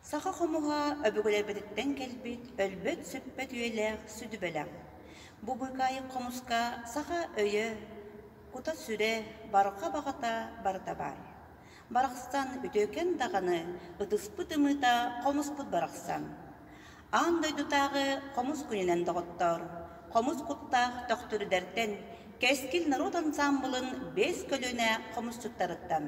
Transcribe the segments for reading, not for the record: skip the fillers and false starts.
Саха хомуһа өбүгэлэрбититтэн кэлбит өлбөт-сүппэт үйэлээх сүдү бэлэх. Бу быыкаайык хомуска саха өйө, кута-сүрэ, барҕа баҕата барыта баар. Барахсан үтүөкэн даҕаны ытыспыт ымыыта хомуспут барахсан. Аан дойдутааҕы хомус күнүнэн доҕоттоор, хомус куттаах төхтүрдэртэн, Кэскил норуот ансаамбылын биэс көлүөнэ хомусчуттарыттан.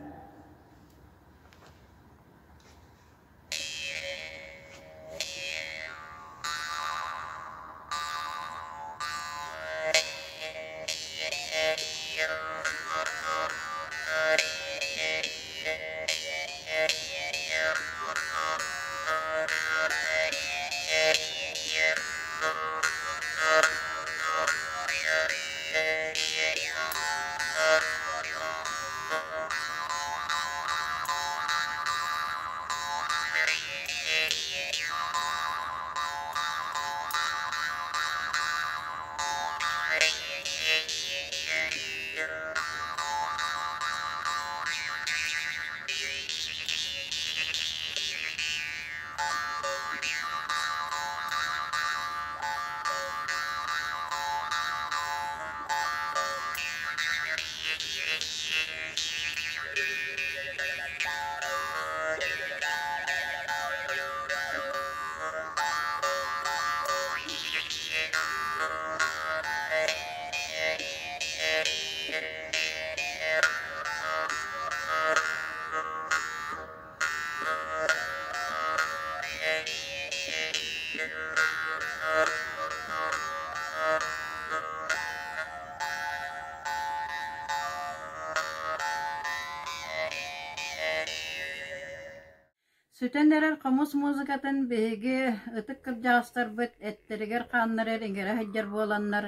Сүтэн эрэр хомус музыкатын биһиги ытык кырдьаҕастарбыт эттэригэр-хааннарыгар иҥэрэ сылдьар буоланнар,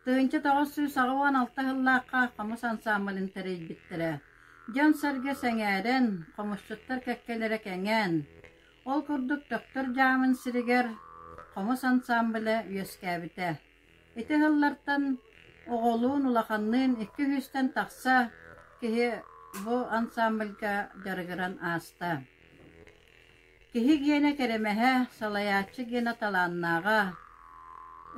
1986 сыллаахха хомус ансаамбылын тэрийбиттэрэ. Дьон-сэргэ сэҥээрэн, хомусчуттар кэккэлэрэ кэҥээн, ол курдук Төхтүр дьаамын сиригэр хомус ансаамбыла үөскээбитэ. Ити сыллартан оҕолуун, улаханныын икки сүүстэн тахса киһи бу ансаамбылга дьарыгыран ааста. Киһи гиэнэ кэрэмэһэ, салайааччы гиэнэ талааннааҕа,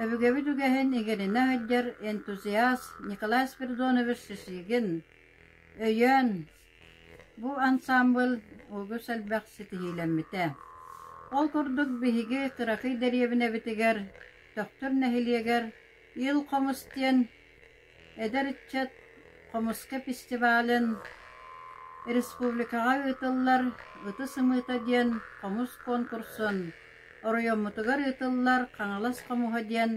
өбүгэбит үгэһин иҥэринэ сылдьар энтузиаст Николай Спиридонович Шишигин өйөөн, бу ансаамбыл үгүс элбэх ситиһиилэммитэ. Ол курдук биһиги кыракый дэриэбинэбитигэр Төхтүр нэһилиэгэр Ил хомус диэн эдэр ыччат хомуска фестивалын республикаҕа ыытыллар Ытыс ымыыта диэн хомус конкурсун, оройуоммутугар ыытыллар Хаҥалас хомуһа диэн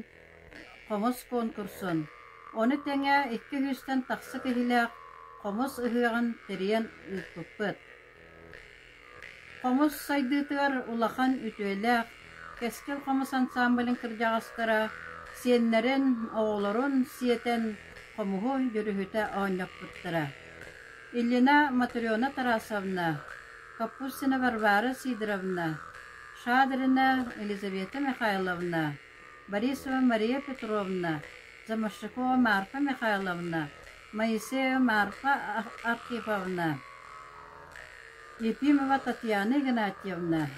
хомус конкурсун, ону тэҥэ икки сүүстэн тахса киһилээх хомус ыһыаҕын тэрийэн ыыппыппыт. Хомус сайдыытыгар улахан үтүөлээх Кэскил хомус ансаамбылын кырдьаҕастара сиэннэрин, оҕолорун сиэтэн хомуһу дьүрүһүтэ оонньоппуттара. Ильина Матрена Тарасовна, Капустина Варвара Сидоровна, Шадрина Елизавета Михайловна, Борисова Мария Петровна, Заморщикова Марфа Михайловна, Моисеева Марфа Архиповна, Ефимова Татьяна Игнатьевна,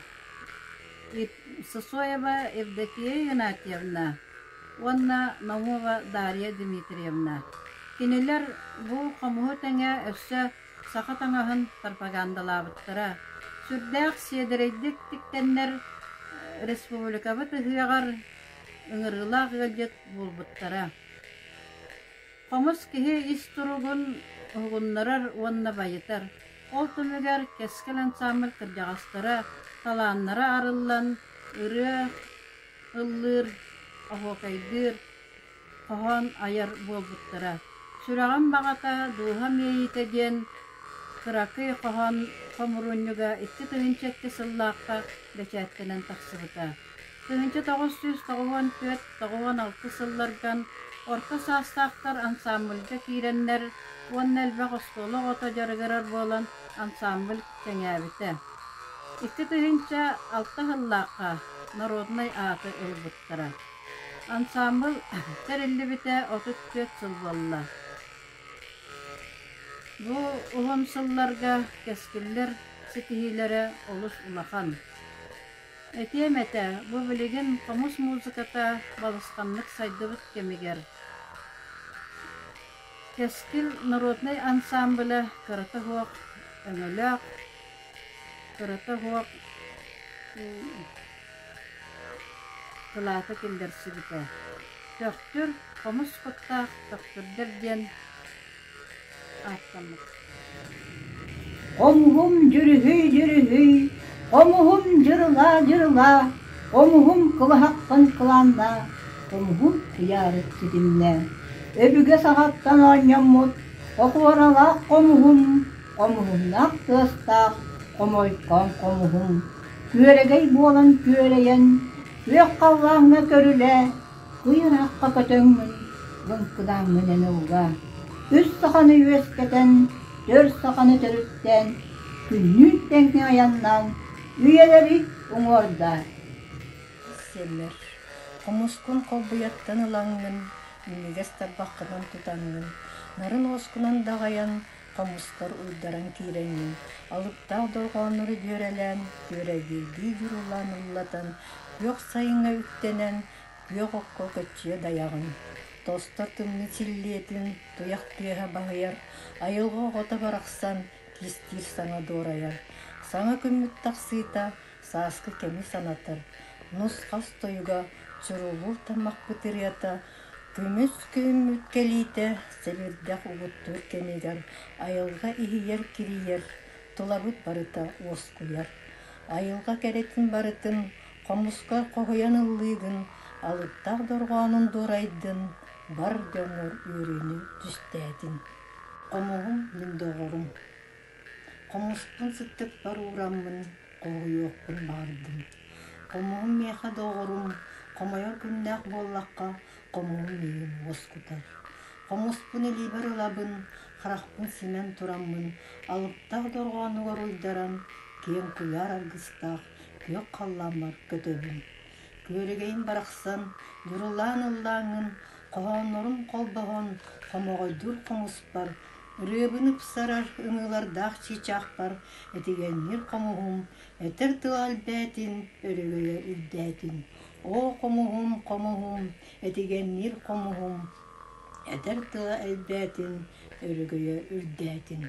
Сосоева Евдокия Игнатьевна уонна Наумова Дарья Дмитриевна. Кинилэр бу хомуһу тэҥэ өссө саха таҥаһын пропагандалаабыттара. Сүрдээх сиэдэрэйдик тиктэннэр республикабыт ыһыаҕар ыҥырыылаах ыалдьыт буолбуттара. Хомус киһи ис туругун уһугуннарар уонна байытар. Ол түмүгэр Кэскил ансаамбыл кырдьаҕастара талааннара арыллан, ырыа ыллыыр, оһуокайдыыр, хоһоон айар буолбуттара. Сүрэҕим баҕата, дууһам иэйиитэ диэн кыракый хоһоон хомуруунньуга 2002 сыллаахха бэчээттэнэн тахсыбыта. 1994-96 сылларган орто саастаахтар ансаамбылга киирэннэр уонна элбэх оскуола оҕото дьарыгырар буолан ансаамбыл кэҥээбитэ. 2006 сыллаахха народнай ааты ылбыттара. Ансаамбыл тэриллибитэ 34 сыл буолла. Бу уһун сылларга кэскиллэр ситиһиилэрэ олус улахан. Этиэм этэ, бу билигин хомус музыката балысханнык сайдыбыт кэмигэр Кэскил народнай ансаамбыла кырата суох өҥөлөөх, кырата суох кылааты киллэрсибитэ. Төхтүр, хомус куттаах төхтүрдэр диэн ааттаммыт. Хомуһум дьүрүһүй-дьүрүһүй, хомуһум дьырылаа-дьырылаа, хомуһум кылаһаххын кылааннаа, хомуһум куйаары ситимнээ. Өбүгэ саҕаттан оонньоммут хохуоралаах хомуһум, хомуһуннаах тыастаах хомойкоон хомуһум, күөрэгэй буолан күөрэйэн, күөх халлааҥҥа көрүлээ, Кый ыраахха көтөҥҥүн, лыҥкынааҥҥын эн ыллаа, Үс саханы үөскэтэн, түөрт саханы төрүттээн, Күннүүн тэҥҥэ айаннаан, үйэлэри уҥуордаа. Сиэллэр, хомускун холбуйаттан ылаҥҥын, минньигэс тарбаххынан тутаҥҥын, нарын уоскунан даҕайан, хомускар уйдаран киирэҥҥин, алыптаах дорҕооннору дьүөрэлээн, күөрэйдиирдии дьурулаан ыллатан, күөх сайыҥҥа үктэнэн, күөх окко көччүйэ дайаҕын. Тостор тымныы силлиэтин туйах тыаһа баһыйар, айылҕа оҕото барахсан кистиир саҥа дуорайар. Саҥа күммүт тахсыыта сааскы кэми санатар, нус-хас тойуга чурулуур таммахпыт ырыата, көмүс күһүммүт кэлиитэ сэбирдэх угуттуур кэмигэр айылҕа иһийэр кирийэр, тулабыт барыта уоскуйар. Айылҕа кэрэтин барытын хомуска хоһуйан ыллыыгын, алыптаах дорҕоонун дуорайдын, бар дьоҥҥор үөрүүнү түстээтин. Хомуһум мин доҕорум. Хомуспун сыттыкпар уураммын, хоһуйуохпун баҕардым. Хомуһум миэхэ доҕорум, хомойор күннээх буоллахха, хомуһум миигин уоскутар. Хомуспун илиибэр ылабын, харахпын симэн тураммын, алыптаах дорҕоонугар уйдаран, киэҥ куйаар аргыстаах күөх халлааммар көтөбүн. Күөрэгэйим барахсан, дьурулаан ыллааҥҥын, хоһооннорум холбоһон, хомоҕойдуур хомуспар, ырыабын ыпсарар ымыылардаах чыычаахпар, этигэнниир хомуһум, этэр тыла элбээтин, өрөгөйө үрдээтин. Оо, хомуһум, хомуһум, этигэнниир хомуһум, этэр тыла элбээтин, өрөгөйө үрдээтин.